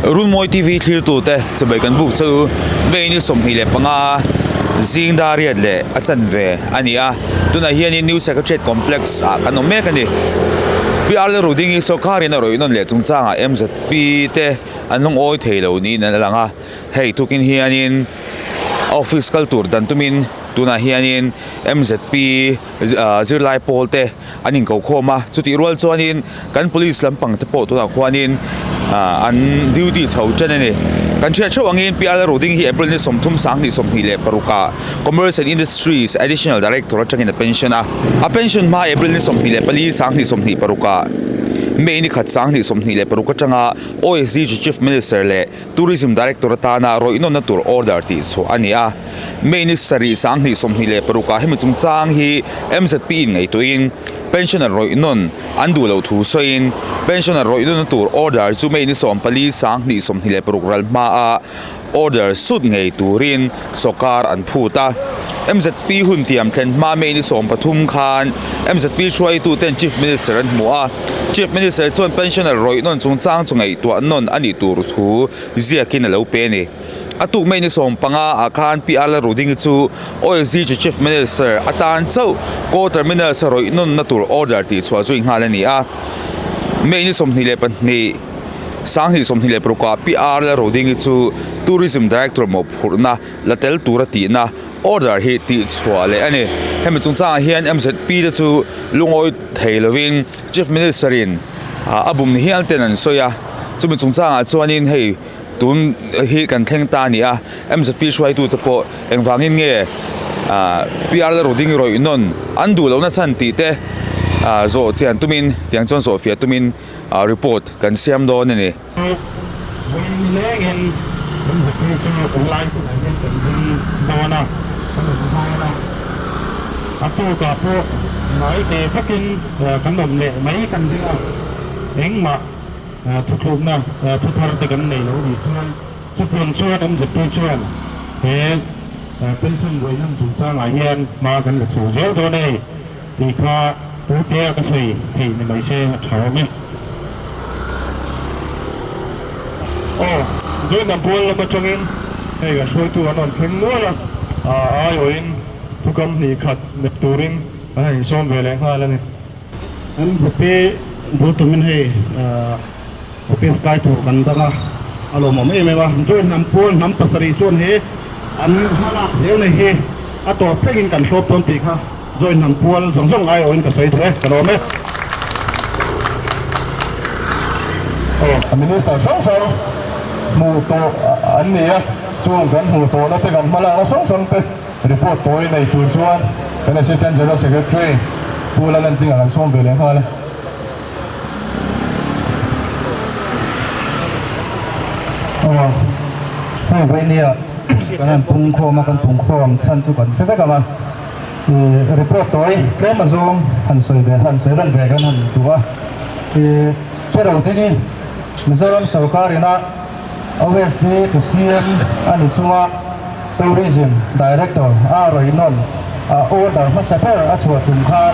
Runmawi TV thlirtute chibai kan buk che u May ni 25 zing dar riat leh a chanve a ni a, tunah hianin New Secretariat Complex ah kan awm mek a ni. PR Lalrudingi sawrkarin a rawih nawn leh chungchangah MZP te an lungawi thei lo niin an lang a, hei tukin hianin office kal tur dan tumin tunah hianin MZP zirlai pawl te an inko khawm a, chutih rual chuanin kan police lampang te pawh tunah khuanin an duty chho ṭan a ni. Kan hriat theuh angin Pi Ala Ruding hi April ni 30 2026 ah Commerce and Industries Additional Director atangin a pension a, a pension hma April ni 24 2026 ah May ni khat 2026 atanga OSD Chief Minister leh Tourism Director atana rawih nawnna tur order tih chhuah a ni a. May ni sarih 2026 ah hemi chungchang hi MZP in ngaihtuahin pensioner rawih nawn an duh loh thu sawiin pensioner rawih nawnna tur order chu May ni 14 2026 ral hmaa order sut ngei turin sawrkar an phut a. MZP hun tiam thlen hma May ni 13 khan MZP hruaituten Chief Minister an hmu a. Chief Minister chuan pensioner rawih nawn chungchang chu ngaihtuah nawn a nih tur thu ziakin a lo pe a ni. A tuk May ni 15 ah khan Pi Ala Rudingi chu OSD chu Chief Minister atan chauh Co Terminals a rawih nawnna tur order tih chhuah zui nghal a ni a. May ni 22, 2026 ah Pi Ala Rudingi chu Tourism Director mawhphurhna la tel tura tihna order hi tih chhuah leh a ni. Hemi chungchangah hian MZP te chu lungawi thei lovin Chief Minister in a bum ni hial ten an sawi a, chumi chungchangah chuanin hei tun hi kan thleng ta a ni a, MZP hruaitute pawh engvangin nge PR Lalruding rawih nawn an duh lohna chhan tih te zawh chian tumin tiang chuan zawhfiah tumin report kan siam dawn a ni. Vawi lengin MZP chu lai hunah hian kan ding dawn a, kan awm dawn a, a tukah pawh ngai ve vakin kan awm leh mai kan ring a, engmah thuthlukna thu thar te kan nei lo nih chuan chutiang chuan MZP chuan he pension vawihnam chungchangah hian hma kan la chho zel dawn a ni tih kha Putea ka sawi theih ni mai se a tha awm e. Aw, Joint Bual lam atangin hei kan hruaitu an rawn thleng nual a, a aiawhin thukam hnih khat nek turin an han insawm ve leh nghal a ni. MZP bul tumin hei office kai tur kan dang a, a lawmawm em em a. Joint hnam pual hnam pasarih chuan he an hmalak zel nei hi a tawp thlengin kan hlawp dawn tih kha Joint hnam pual zawng zawng aiawhin ka sawi duh e, ka lawm e. Aw, Minister hrang hrang hmuh tawh an ni a, chung kan hmuh tawhna te kan hmalakna hrang hrang te report tawi nei tur chuan kan Assistant General Secretary Pu Lalentlinga kan sawm ve leh nghal e. Aw, hei vawinia kan han pungkhawm a, kan pungkhawm chhan chu kan hre vek ang a. Report tawi tlem azawng han sawi ve han sawi lan ve kan han duh a. Hre te hi Mizoram sorkar ina OSD to CM a ni chunga Tourism Director a rawih nawn a order hmasa ber a chhuah tum khan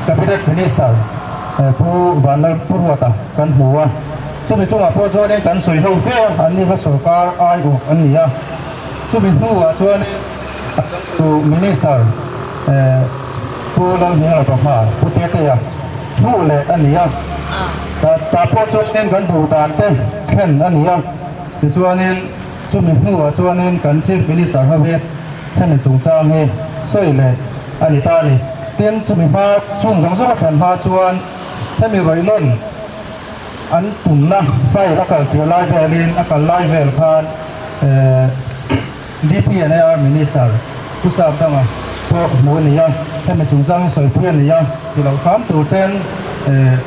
Cabinet Minister Pu Vanlal Puruata kan hmu a. Chumi chungah pawh chuanin kan sawi ho fe a, anni kha sorkar aiawh an ni a. Chumi hnuah chuanin A changtu Minister Pu Lalhmingla Bawhma, Pu Tetea hmuh leh a ni a. Tah pawh chuanin kan duh dan te thlen a ni a. Tichuanin chumi hnuah chuanin kan Chief Minister ho hi hemi chungchang hi sawi leh a ni ta a ni. Tin, chumi hma chung zawng zawng a thlen hma chuan hemi rawih nawn an tumna file a kal tirh lai velin a kal lai vel khan DPNAR Minister Pu Sapdanga pawh hmuh a ni a, hemi chungchang hi sawipui a ni a, ti loh hram tur ten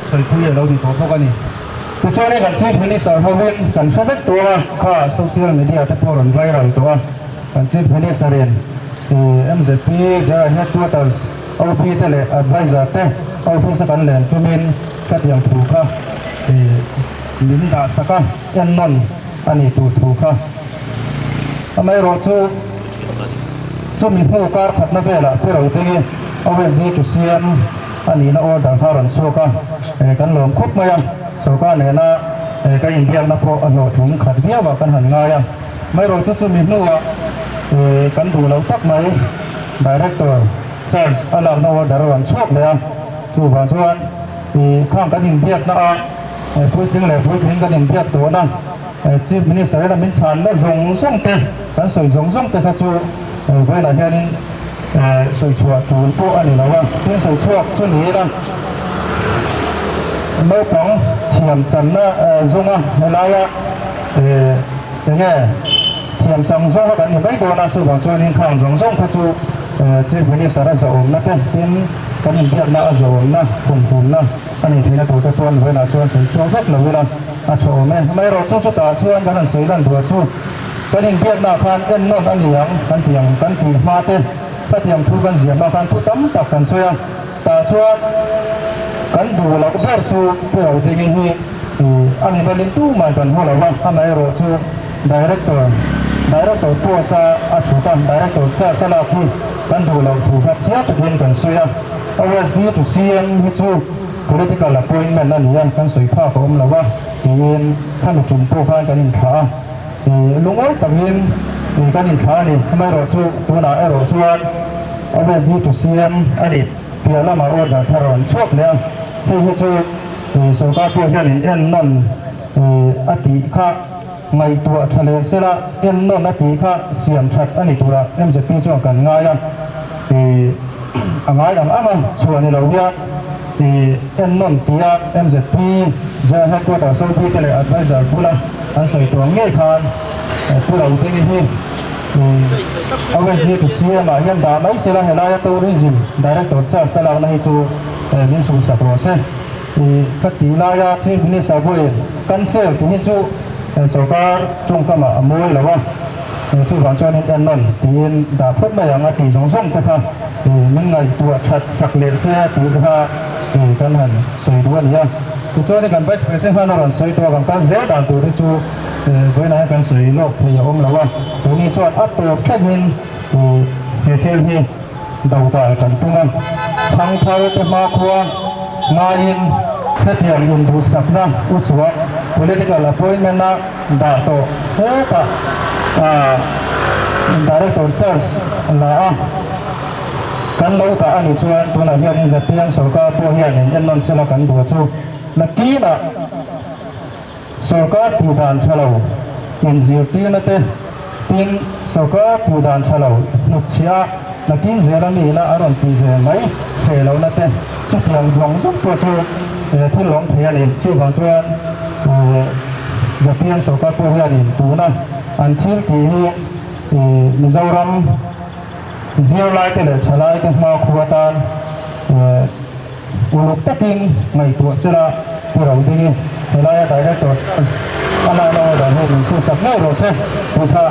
sawipui a lo ni tawh bawk a ni. Tichuanin kan Chief Minister hovin kan hre vek tur a, kha social media te pawh rawn viral tawh a, kan Chief Minister in MZP General Headquarters OP te leh Advisor te office a kan len tumin khatiang thu kha min dah sak a, ennawn a ni tur thu kha. Amaherawh chu chumi hnu kar khatna velah Pharaoh te hi OSD to CM a nihna order kha a rawn chhuak a, kan lawm khawp mai a, sorkar nena Kan inbiakna pawh a hlawhtling khat viau a kan han ngai a. Amaherawhchu chumi hnuah kan duh loh tak mai Director charge a lakna order a rawn chhuak leh a. Chuvang chuan khang kan inbiakna a puitling leh puitling kan inbiak tawhna Chief Minister ina min chhanna zawng zawng te kan sawi zawng zawng te kha chu vawiinah hianin sawi chhuah tul pawh a ni lo a. Tin sawi chhuak chu ni ila naupang thiam channa zawnga helaia enge thiam chang zawnga kan ni mai dawn a, chuvang chuanin khang zawng zawng kha chu Chief Minister a zawhawmna te tin kan inbiakna a zawhawmna khumhumna a nih theihna tur te chuan vawiinah chuan sawi chhuak vek lo ila a tha awm e. Amaherawhchu chutah chuan kan han sawi lan duah chu kan inbiaknaah khan ennawn a ni ang kan tih ang kan tih hma te khatiang thu kan ziah hma khan thu tam tak kan sawi a, tah chuan kan duh loh ber chu Pu Rodingi hi a ni velin tumah kan hmu lo va, amaherawhchu Director Director post a a thut a, Director charge a lak hi kan duh loh thu kha chiang takin kan sawi a, OSD to CM hi chu political appointment a ni a, kan sawi phak a awm lo a tiin khami tum pawh khan kan inthlah a, lungawi takin kan inthlah a ni. Amaherawhchu tunah erawh chuan OSD to CM a ni piah lamah order thar a rawn chhuak leh a, hei hi chu sorkar pawh hian in ennawn a tih kha ngaihtuah tha leh sela ennawn a tih kha siam that a ni turah MZP chuan kan ngai a, a ngai ang ang a chhuah ni lo hian ennawn tia MZP General Headquarters OP te leh Adviser bula an sawi tawh ang ngei khan Pu Rodingi hi OSD to CM ah hian dah mai sela helaia Tourism Director charge a lakna hi chu min suhsak rawh se. Ka tih laia Chief Minister pawhin cancel tih hi chu sorkar tawngkamah a mawi lo a, chuvang chuanin ennawn tiin dah phawt mai ang a tih zawng zawng te kha min ngaihtuah that sak leh se tih te kha kan han sawi duh a ni a. Tichuanin kan Vice President khan a rawn sawi tawh avang khan zel dan tur hi chu vawiinah hian kan sawi lawk thei a awm lo a, tuni chuan a tawp thlengin he thil hi Dodal kan tum a, thangthar te hmakhua ngaiin hetiang induhsakna u chuak political appointment a dah tawh hetah Director charge la a kan lo dah a nih chuan tunah hianin Zatiang sorkar pawh hianin ennawn sela kan duh chu nakinah Sorkar tih dan tha lo inzirtirna te tin sorkar tih dan tha lo hnutchhiah a nakin zela mi ina a rawn tih ve mai hreh lohna te chutiang zawng zawng pawh chu thil lawm thei a ni. Chuvang chuan Japan sorkar pawh hianin tuna an thil tih hi Mizoram zirlaite leh thalaite hmakhua atan Uluk takin ngaihtuah sela Pu Rodingi helaia Director a lak lo dan hi min chhuhsak ngei rawh se tih kha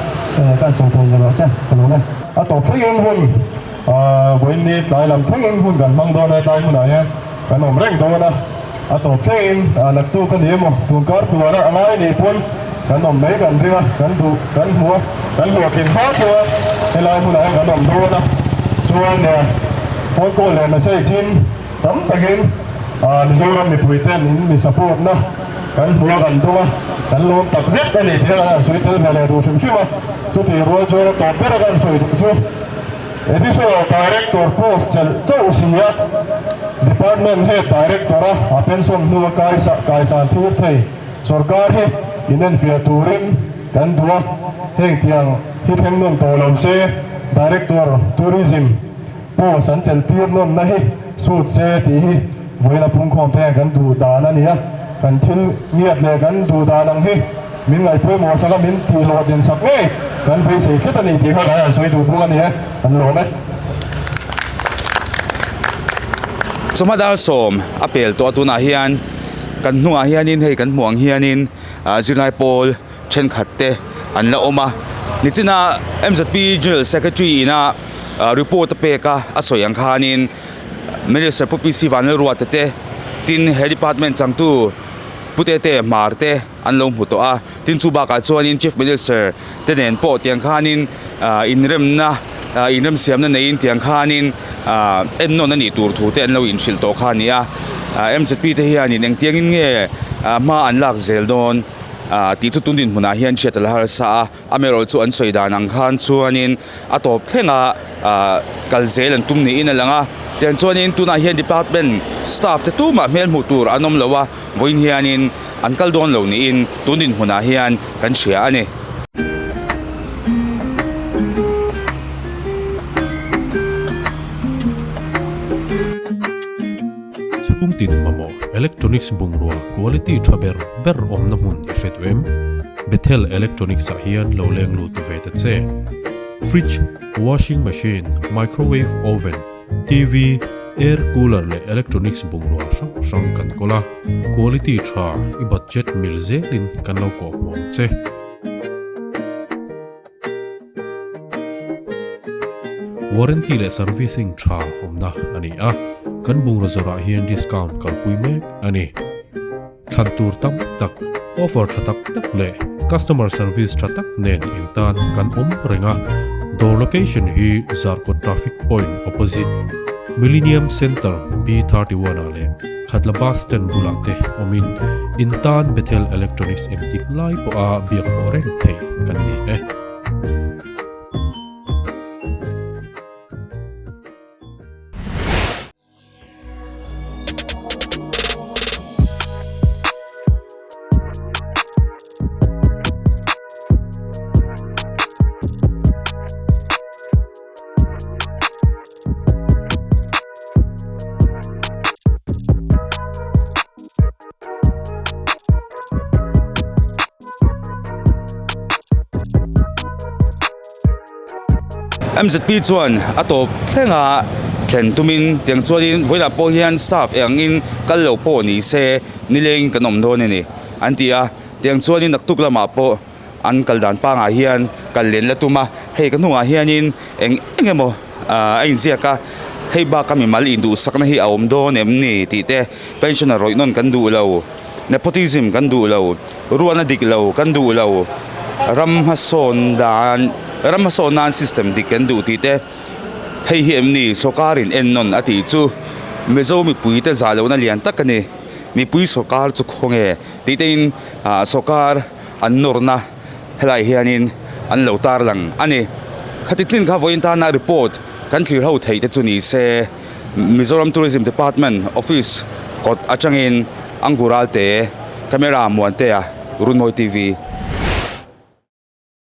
kan sawi thei ni rawh se ka lawm e. A tawp thlengin hun vawiin tlai lam thlengin hun kan hmang dawn a, tlai hmunah hian kan awm reng dawn a, a tawp thlengin naktuk a ni emaw tunkar tluana a ngai nih pawn kan awm mai kan ring a, kan duh kan hmu a, kan hlawhtlin hma chuan helai hmunah hian kan awm dawn a, chuan phone call leh message in tam takin Mizoram mipui ten in mi support na kan hmu a kan dawng a, kan lawm tak zet a ni tih kha kan sawi tel ve leh duh hrim hrim a, chutih rual chuan a tawp ber a kan sawi duh chu Additional Director post chelh chauh si a, Department Head Director a a pension hnu a kaisan thur thei. Sorkar hi inenfiah turin kan duh a, heng tiang hi thleng nawn tawh lo se, Director Tourism post an chelh tir nawnna hi sut se tih hi vawiin a phungkhawm te hian kan duh dan a ni a, kan thil ngiat leh kan duh dan ang hi min ngaihpawimawh sak a, min tihhlawhtlin sak ngei kan beisei khet a ni tih kha kan han sawi duh bawk a ni e, kan lawm e. Chawhma dar sawm a pel tawh a tunah hian. Kan hnungah hianin hei kan hmuh ang hianin ah zirlai pawl thenkhat te an la awm a nichina M_Z_P general secretary ina ah report a pek a a sawi ang khanin minister pu P_C Vanlalruata te tin he department changtu pu Tete Hmar te an lo hmu tawh a tin chu bakah chuanin chief minister te nen pawh tiang khanin ah inremna ah inremsiamna neiin tiang khanin ah ennawn a nih tur thu te an lo inhrilh tawh kha a ni a. MZP te hianin engtiangin nge hma an lak zel dawn tih chu tun dinhmunah hian hriat a la harsa a, amaherawhchu chu an sawi dan ang khan chuanin a tawp thleng a kal zel an tum niin a lang a, tiang chuanin tunah hian department staff te tumah hmel hmuh tur an awm lo a, vawiin hianin an kal dawn lo niin tun dinhmunah hian kan hria a ni. Chhungtin mamawh electronics bungrua quality tha ber ber awmna hmun i hre duh em? Bethel Electronics ah hian lo leng lut ve ta che. Fridge, washing machine, microwave oven, TV, air cooler leh electronics bungrua hrang hrang kan kawl a, quality tha i budget mil zelin kan lo kawhhmuh ang che. Warranty leh servicing tha awmna a ni a, kan bungraw zawrah hian discount kalpui mek a ni. Thlan tur tam tak, offer tha tak tak leh customer service tha tak nen intan kan awm reng a, dawr location hi Zarkawt Traffic Point opposite Millennium Centre B31 ah leh Khatla Bus Stand bulah te awmin intan Bethel Electronics engtik lai pawha biak pawh reng theih kan ni e. MZP chuan a tawp thleng a thlen tumin tiang chuanin vawilah pawh hian staff engin kal lo pawh ni se nilengin kan awm dawn a ni an ti a tiang chuanin naktuk lamah pawh an kal dan pangah hian kal len la tum a hei ka hnungah hianin eng eng emaw ahh a inziak a hei bak a mimal induhsakna hi a awm dawn em ni tih te pensioner rawih nawn kan duh lo nepotism kan duh lo ruahna dik lo kan duh lo ram hmasawn dan ram hmasawn nan system dik kan duh tih te hei hi em ni sawrkarin en nawn a tih chu Mizo mipui te zah lohna lian tak a ni mipui sawrkar chu khawnge tih te in ah sawrkar an nawrna helaiah hianin an lo tarlang a ni. Khati chin kha vawiin tana report kan thlir ho theih te chu ni se Mizoram Tourism Department office kawt atangin Angural te camera Muantea Runmawi TV.